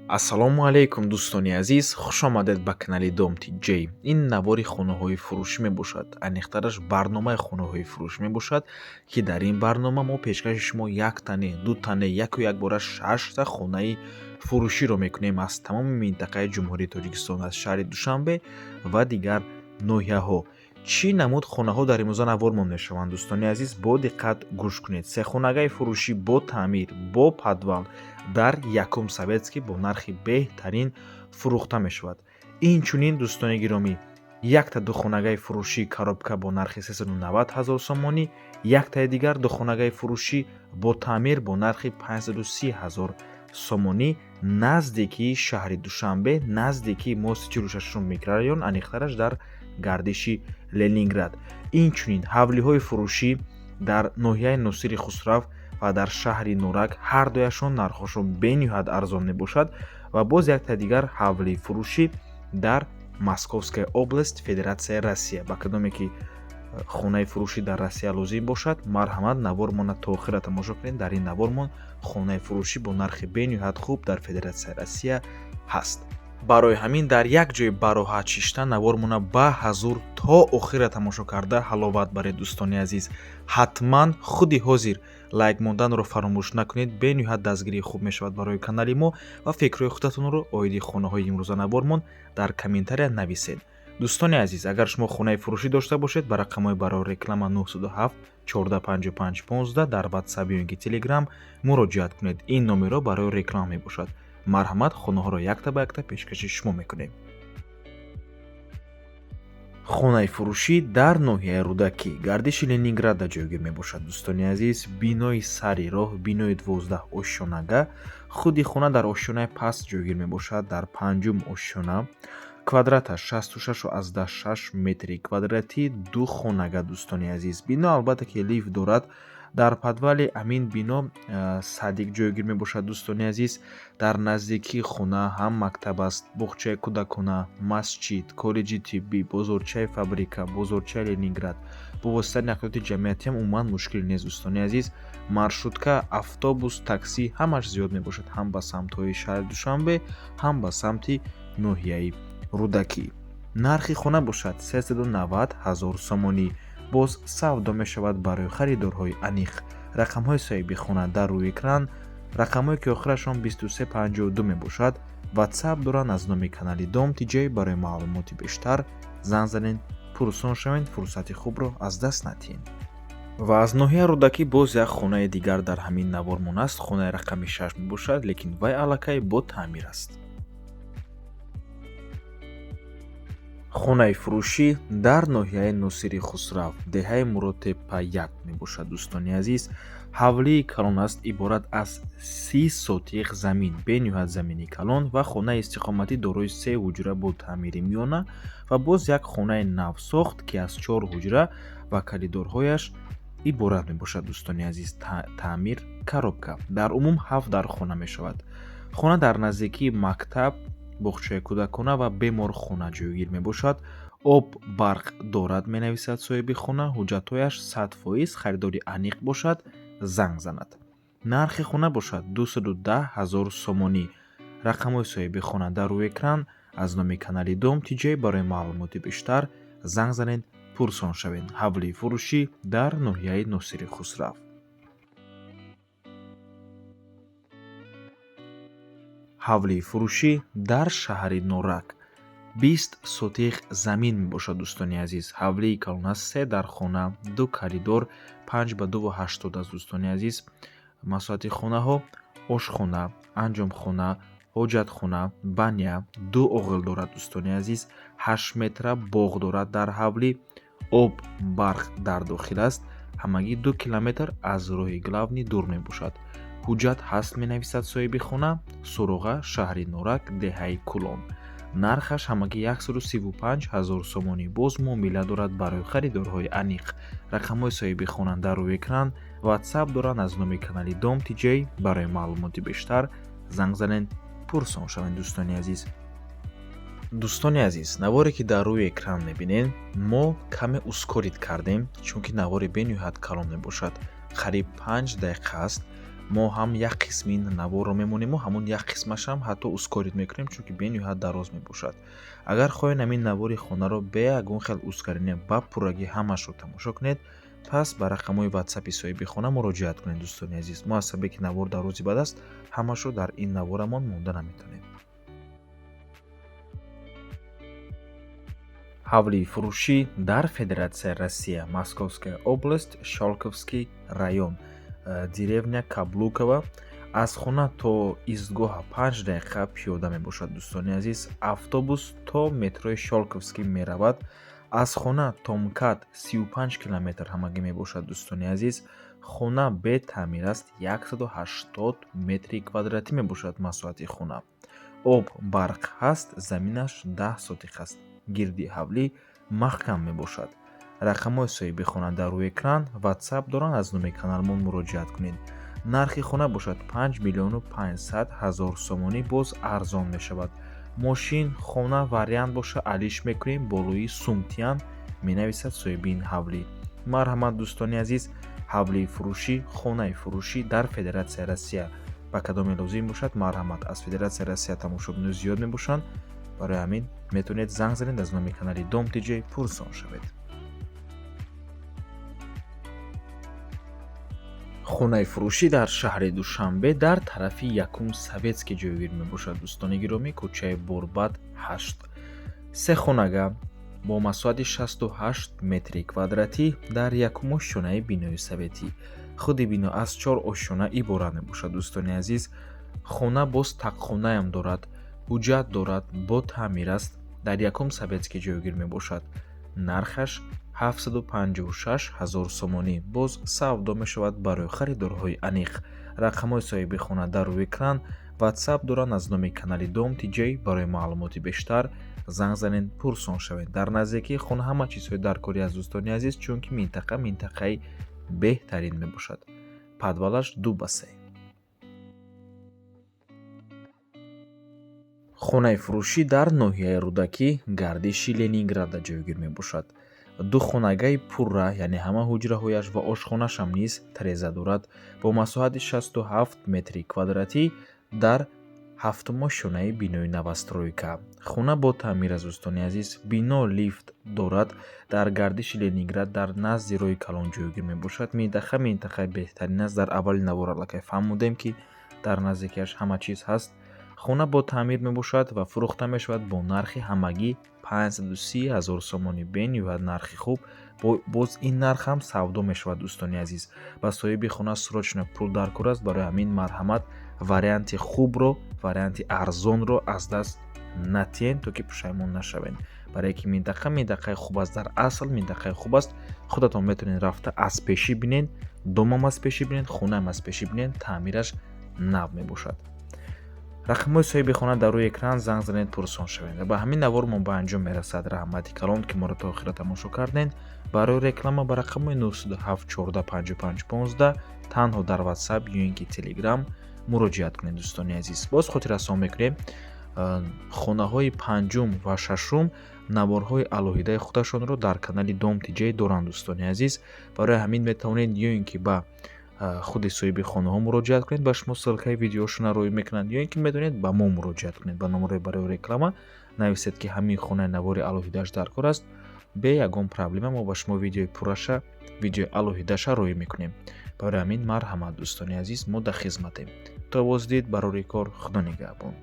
Ассалому алайкум, дӯстони азиз, хушомадед ба канали Дом Тиҷей. Ин навори хонаҳои фурӯшӣ мебошад, аниқтараш барномаи хонаҳои фурӯшӣ мебошад, ки дар ин барнома мо пешкаши шумо якта не, дута не, яку якбора шашта хонаи фурӯширо мекунем аз тамоми минтақаи Ҷумҳурии Тоҷикистон, аз шаҳри Душанбе ва дигар ноҳияҳо. Чӣ намуд хонаҳо дар имрӯза навормон мешаванд, дӯстони азиз, бо диққат гӯш кунед. Сехонагаи фурӯшӣ бо таъмир, бо подвал дар якум Советский бо нархи беҳтарин фурӯхта мешавад. Инчунин, дӯстони гиромӣ, якта духонагаи фурӯшӣ коробка бо нархи 390 ҳазор сомонӣ, яктаи дигар духонагаи фурӯшӣ бо таъмир бо нархи 530 ҳазор сомонӣ, наздикии шаҳри Душанбе, наздикии мости 46-ум микрорайон, аниқтараш дар гардиши Ленинград. Инчунин ҳавлиҳои фурӯшӣ дар ноҳияи Носири Хусрав ва дар шаҳри Норак, ҳар дуяшон нархҳошон бениҳоят арзон мебошад. Ва боз якта дигар ҳавлии фурӯшӣ дар Московская область, Федератсияи Россия. Ба кадоме ки хонаи фурӯшӣ дар Россия лозим бошад, марҳамат, навормона то охира тамошо кунед. Дар ин навормон хонаи фурӯшӣ бо нархи бениҳоят хуб дар Федератсияи Россия ҳаст. Барои ҳамин дар як ҷои бароҳат шишта навормона ба ҳазур то охира тамошо карда ҳаловат баред. Дӯстони азиз, ҳатман худи ҳозир лайк монданро фаромӯш накунед, бениҳоят дастгирии хуб мешавад барои канали мо, ва фикрҳои худатонро оиди хонаҳои имрӯза навормон дар комментария нависед. Дӯстони азиз, агар шумо хонаи фурӯшӣ дошта бошед, ба рақамҳои барои реклама 907 14 55 15 дар Ватсап ё ин ки Телеграм муроҷиат кунед. Ин номерҳо барои реклама мебошад. Марҳамат, хонаҳоро якта ба якта пешкаши шумо мекунем. Хонаи фурӯшӣ дар ноҳияи Рӯдакӣ, гардиши Ленинграда ҷойгир мебошад. Дӯстони азиз, бинои сари роҳ, бинои 12 ошёнага. Худи хона дар ошёнаи паст ҷойгир мебошад, дар панҷум ошёна. Квадраташ 66,6 метри квадратӣ, ду хонага. Дӯстони азиз, бино албатта ки лифт дорад. Дар подвали ҳамин бино садик ҷойгир мебошад. Дӯстони азиз, дар наздикии хона ҳам мактаб аст, боғчаи кӯдакона, масҷид, коллеҷи тиббӣ, бозорчаи Фабрика, бозорчаи Ленинград. Бо воситаи нақлиёти ҷамъиятиам умуман мушкиле нест. Дӯстони азиз, маршрутка, автобус, таксӣ ҳамаш зиёд мебошад, ҳам ба самтҳои шаҳри Душанбе, ҳам ба самти ноҳияи Рӯдакӣ. Нархи хона бошад 390 ҳазор сомонӣ, боз савдо мешавад барои харидорҳои аниқ. Рақамҳои соҳиби хона дар рӯи экран, рақамҳое ки охирашон 2352 мебошад, Ватсап доранд аз номи канали Дом Тиҷей. Барои маълумоти бештар занг занед, пурсон шавед, фурсати хубро аз даст надиҳед. Ва аз ноҳияи Рӯдакӣ боз як хонаи дигар дар ҳамин навормон аст. Хонаи рақами 6 мебошад, лекин вай аллакай бо таъмир аст. Хонаи фурӯшӣ дар ноҳияи Носири Хусрав, деҳаи Муродтеппа 1 мебошад. Дӯстони азиз, ҳавлии калон аст, иборат аз 30 сотиқ замин, бениҳоят замини калон, ва хонаи истиқоматӣ дорои се ҳуҷра бо таъмири миёна ва боз як хонаи навсохт, ки аз чор ҳуҷра ва коридорҳояш иборат мебошад. Дӯстони азиз, таъмир коробка, дар умум ҳафт дар хона мешавад. Хона дар наздикии мактаб, боғчаи кӯдакона ва беморхона ҷойгир мебошад. Об, барқ дорад, менависад соҳиби хона. Ҳуҷҷатҳояш 100%, харидори аниқ бошад, занг занад. Нархи хона бошад 210 ҳазор сомонӣ. Рақамҳои соҳиби хона дар рӯи экран аз номи канали Дом Тиҷей. Барои маълумоти бештар занг занед, пурсон шавед. Ҳавлии фурӯшӣ дар ноҳияи Носири Хусрав. Ҳавлии фурӯшӣ дар шаҳри Норак, 20 сотиқ замин мебошад. Дӯстони азиз, ҳавлии калон аст, се дар хона, ду коридор, 5 ба 2,80 аст. Дӯстони азиз, масоҳати хонаҳо: ошхона, анҷомхона, ҳоҷатхона, баня, ду оғил дорад. Дӯстони азиз, 8 метра боғ дорад дар ҳавлӣ. Об, барқ дар дохил аст. Ҳамагӣ 2 километр аз роҳи главный дур мебошад. Ҳуҷҷат ҳаст, менависад соҳиби хона. Суроға: шаҳри Норак, деҳаи Кулон. Нархаш ҳамагӣ 135 ҳазор сомонӣ, боз муомила дорад барои харидорҳои аниқ. Рақамҳои соҳиби хона дар рӯи экран, Ватсап доранд аз номи канали Дом Тиҷей. Барои маълумоти бештар занг занед, пурсон шавед. Дӯстони азиз, дӯстони азиз, наворе ки дар рӯи экран мебинед, мо каме ускорить кардем, чунки навори бениҳоят калон мебошад, қариб 5 дақиқа аст. Мо ҳам як қисми ин наворро мемонему ҳамон як қисмашам ҳатто ускорить мекунем, чунки бениҳоят дароз мебошад. Агар хоҳед ҳамин навори хонаро бе ягон хел ускорение ба пуррагӣ ҳамашро тамошо кунед, пас ба рақамҳои ватсапи соҳиби хона муроҷиат кунед, дӯстони азиз. Мо аз сабабе ки навор дарози бад аст, ҳамашро дар ин наворамон монда наметавонем. Ҳавлии фурӯшӣ дар Федератсияи Россия, Московская область, Щёлковский район, деревня Каблукова. Аз хона то истгоҳа 5 дақиқа пиёда мебошад, дӯстони азиз. Автобус то метрои Щёлковский меравад. Аз хона то МКАД 35 километр ҳамагӣ мебошад, дӯстони азиз. Хона бетаъмир аст, 180 метри квадратӣ мебошад масоҳати хона. Об, барқ ҳаст, заминаш 10 сотих аст. Гирди ҳавлӣ маҳкам мебошад. Рақамҳои соҳиби хона дар рӯи экран, ватсап доранд, аз номи каналмон муроҷиат кунед. Нархи хона бошад 5 миллиону 500 ҳазор сомонӣ, боз арзон мешавад. Мошин, хона вариант боша алиш мекунем, болои сумтиян менависад соҳиби ин ҳавлӣ. Марҳамат, дӯстони азиз, ҳавлии фурӯшӣ, хонаи фурӯшӣ дар Федератсияи Россия. Ба кадоме лозим бошад, марҳамат. Аз Федератсияи Россия тамошобино зиёд мебошанд, барои ҳамин метавонед занг занед, аз номи канали Дом ТЖ пурсон шавед. Хонаи фурӯшӣ дар шаҳри Душанбе дар тарафи якум Советский ҷойгир мебошад, дӯстони гиромӣ, кӯчаи Борбад 8. Се хонага бо масоҳати 68 метри квадратӣ дар якум ошёнаи бинои советӣ. Худи бино аз 4 ошёна иборат мебошад, дӯстони азиз. Хона боз тақхонаям дорад, ҳуҷҷат дорад, бо таъмир аст, дар якум Советский ҷойгир мебошад. Нархаш 756 ҳазор сомонӣ, боз савдо мешавад барои харидорҳои аниқ. Рақамҳои соҳиби хона дар рӯи экран, ватсап доранд, аз номи канали Дом ТЖ барои маълумоти бештар занг занед, пурсон шавед. Дар наздикии хона ҳама чизҳои даркорӣ аз, дӯстони азиз, чунки минтақа минтақаи беҳтарин мебошад. Подвалаш 2 ба 3. Хонаи фурӯшӣ дар ноҳияи Рӯдакӣ, гардиши Ленинграда ҷойгир мебошад. Ду хонагаи пурра, яъне ҳама ҳуҷраҳояш ва ошхонашам низ тареза дорад, бо масоҳати 67 метри квадратӣ дар ҳафтум ошёнаи бинои новостройка. Хона бо таъмир аст, дӯстони азиз. Бино лифт дорад, дар гардиши Ленинград дар назди роҳи калон ҷойгир мебошад. Минтақа минтақаи беҳтарин аст. Дар аввали навор аллакай фаҳмудем, ки дар наздикиаш ҳама чиз ҳаст. Хона бо таъмир мебошад ва фурӯхта мешавад бо нархи ҳамагӣ 530 ҳазор сомонӣ. Бениҳоят нархи хуб, боз ин нарх ҳам савдо мешавад, дӯстони азиз. Ба соҳиби хона срочно пул даркор аст, барои ҳамин марҳамат, варианти хубро, варианти арзонро аз даст натиҳен, то ки пушаймон нашавед. Барое ки минтақа минтақаи хуб аст, дар асл минтақаи хуб аст. Худатон метавонед рафта аз пешӣ бинед, домам аз пешӣ бинед, хонаам аз пешӣ бинед, таъмираш нав мебошад. Рақамҳои соҳиби хона дар рӯи экран, занг занед, пурсон шавед. Ба ҳамин навор мо ба анҷом мерасад. Раҳмати калон, ки моро то охира тамошо кардед. Барои реклама ба рақамҳои 907 14 55 15 танҳо дар ватсап ё ин ки телеграм муроҷиат кунед, дӯстони азиз. Боз хотиррасон мекунем, хонаҳои панҷум ва шашум наворҳои алоҳидаи худашонро дар канали Дом ТЖ доранд, дӯстони азиз. Барои ҳамин метавонед ё ин ки ба худи соҳиби хонаҳо муроҷиат кунед, ба шумо ссылкаи видеошона роӣ мекунанд, ё ин ки метавонед ба мо муроҷиат кунед. Ба номерои барои реклама нависед, ки ҳамин хонаи навори алоҳидааш дар кор аст. Бе ягон проблема мо ба шумо видеои пурраша, видеои алоҳидаша роӣ мекунем. Барои ҳамин марҳамат, дӯстони азиз, мо дар хизматем. То боздид, барори кор, худо нигаҳбон.